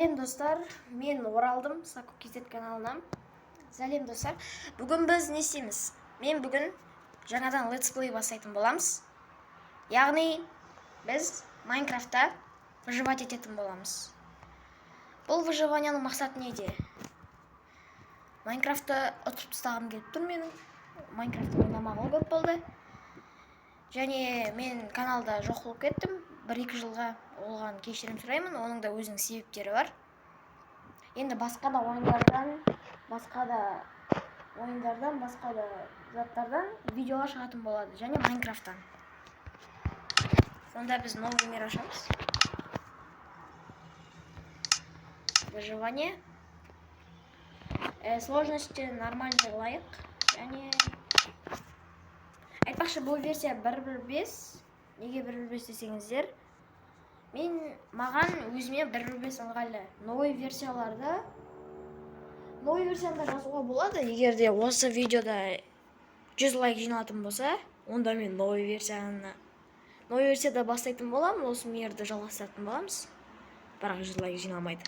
Сәлем, достар, мен оралдым Саку KZ каналынан. Сәлем, достар. Бүгін біз не істейміз? Мен бүгін жаңадан летсплей бастайтын боламыз. Яғни біз Майнкрафтта выживать ететін боламыз. Бұл выживанияның мақсаты неде? Майнкрафтты ұтып тастағым келіп тұр менің. Майнкрафтты ойнамағалы көп болды. Және мен каналда жоқ болып кеттім. 1-2 жылға оған кешірім сұраймын. Оның да өзінің себептері бар. Енді басқа да ойындардан, басқа да ойындардан, басқа да заттардан видеолар шығатын болады. Және Майнкрафттан. Онда біз новый мир ашамыз. Выживание. Сложности нормальный қылайық. Және айтпақшы, бұл версия 1.1.5. Неге 1.1.5 десеңіздер, маған өзіме 1.1.5 ыңғайлы. Новый версияларда, новый версияны да жазуға болады. Егер де осы видеода 100 лайк жиналатын болса, онда мен новый версияда бастайтын боламын, осы мирді жалғастыратын боламыз. Бірақ 100 лайк жиналмайды.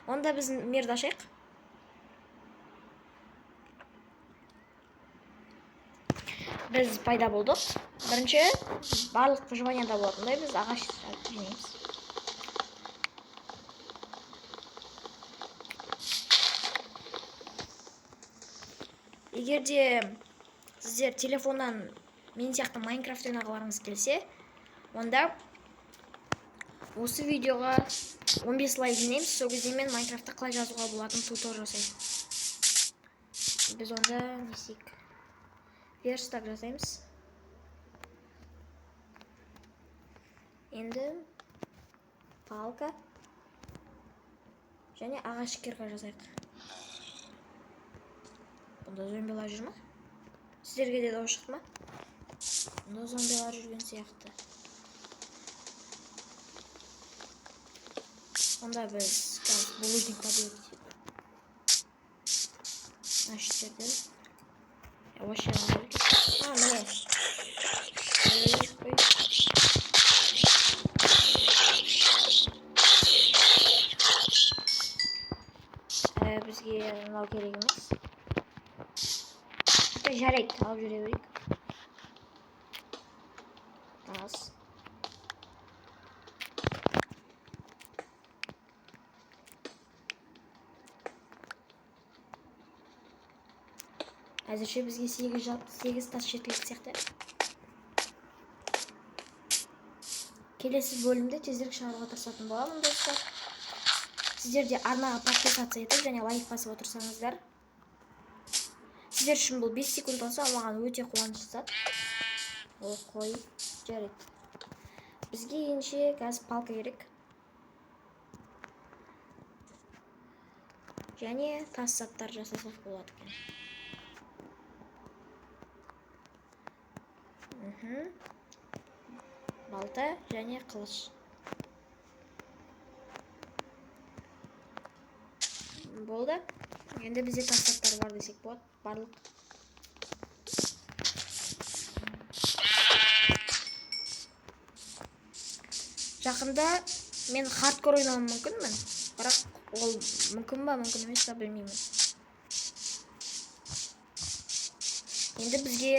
Онда біз мирді ашайық. Біз пайда болдық. Бірінші барлық выживанияда болатындай біз ағаш жинаймыз. Егер де сіздер телефоннан мен сияқты Майнкрафт ойнағыларыңыз келсе, онда осы видеоға 15 лайк жинаймыз. Сол кезде мен Майнкрафтта қалай жазуға болатынын тутор жасаймын. Біз онда не істейік? Верстак жасаймыз. Енді палка және ағаш кирка жасайық. Бұнда зомбилар жүр ма? Сіздерге де дауыс шықты ма? Бұнда зомбилар жүрген сияқты. Онда біз қазір булыжник табайық. Мына жерден. Осы жерден алып кетейік. А, міне. Ой. Бізге мынау керек емес. Жарайды, алып жүре берейік. Тас. Әзірше бізге 8 тас жеткілікті сияқты. Келесі бөлімде тезірек шығаруға тырысатын боламын, достар. Сіздер де арнаға подписаться етіп және лайк басып отырсаңыздар. Сіздер үшін бұл 5 секунд болса, маған өте қуанышты зат. Ол қой, жарайды. Бізге ендеше қазір палка керек. Және тас заттар жасасақ болады екен. Балта және қылыш. Болды. Енді бізде тас заттар бар десек болады. Барлық. Жақында мен хардкор ойнауым мүмкінмін. Бірақ ол мүмкін ба, мүмкін емес па білмеймін. Енді бізге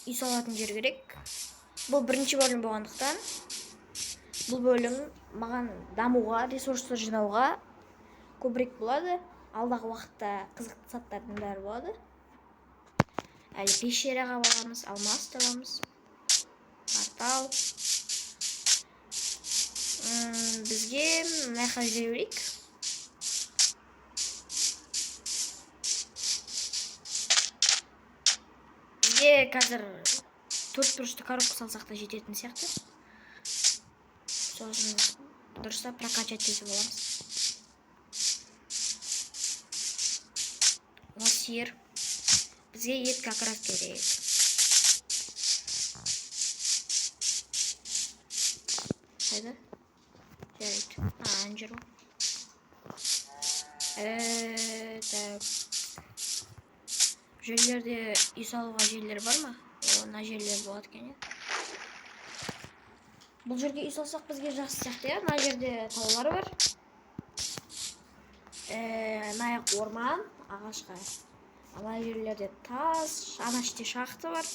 үй салатын жер керек. Бұл бірінші бөлім болғандықтан, бұл бөлім маған дамуға, ресурстар жинауға көбірек болады. Алдағы уақытта қызықты заттардың бәрі болады. Әлі пещераға барамыз, алмас табамыз, портал. Бізге мына жаққа жүре берейік. Бізге қазір төрт бұрышты коробка салсақ та жететін сияқты. Сосын дұрыстап прокачать етіп аламыз. О, сиыр. Бізге ет как раз керек. Қайда? Жарайды. А, ана жер ғой. Так. Бұл жерлерде үй салуға жерлер бар ма? О, мына жерлер болады екен, иә. Бұл жерге үй салсақ, бізге жақсы сияқты, иә. Мына жерде таулар бар. Мына жақ орман, ағашқа. Ана жерлерде тас, ана іште шахта бар.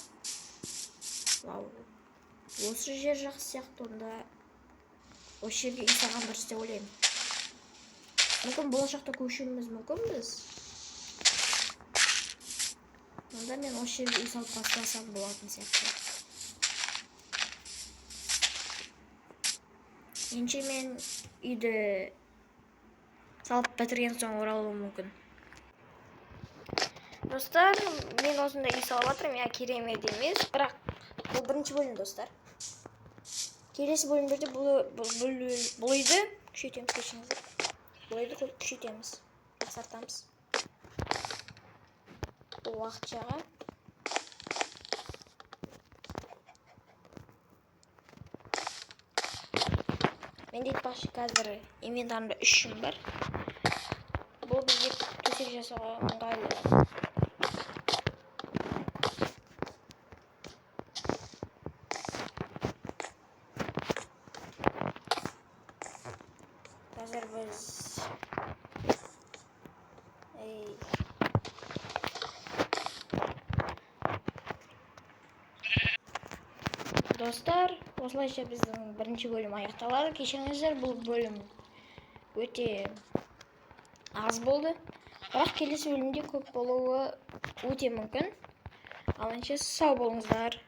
Мынау осы жер жақсы сияқты, онда осы жерге үй салған дұрыс деп ойлаймын. Мүмкін, болашақта көшуіміз мүмкін біз. Онда мен осы жерге үй салып бастасам болатын сияқты. Ендеше мен үйді салып бітірген соң оралуым мүмкін. Достар, мен осындай үй салып жатырмын, иә, керемет емес, бірақ бұл бірінші бөлім, достар. Келесі бөлімдерде бұл үйді күшейтеміз, кешіріңіздер. Бұл үйді күшейтеміз, жақсартамыз. Бұл уақытшаға. Менде, айтпақшы, қазір инвентарымда 3 жүн бар. Бұл бізге төсек жасауға ыңғайлы. Қазір біз, ей, достар, осылайша біздің бірінші бөлім аяқталады. Кешіріңіздер, бұл бөлім өте аз болды. Бірақ келесі бөлімде көп болуы өте мүмкін. Ал ендеше сау болыңыздар.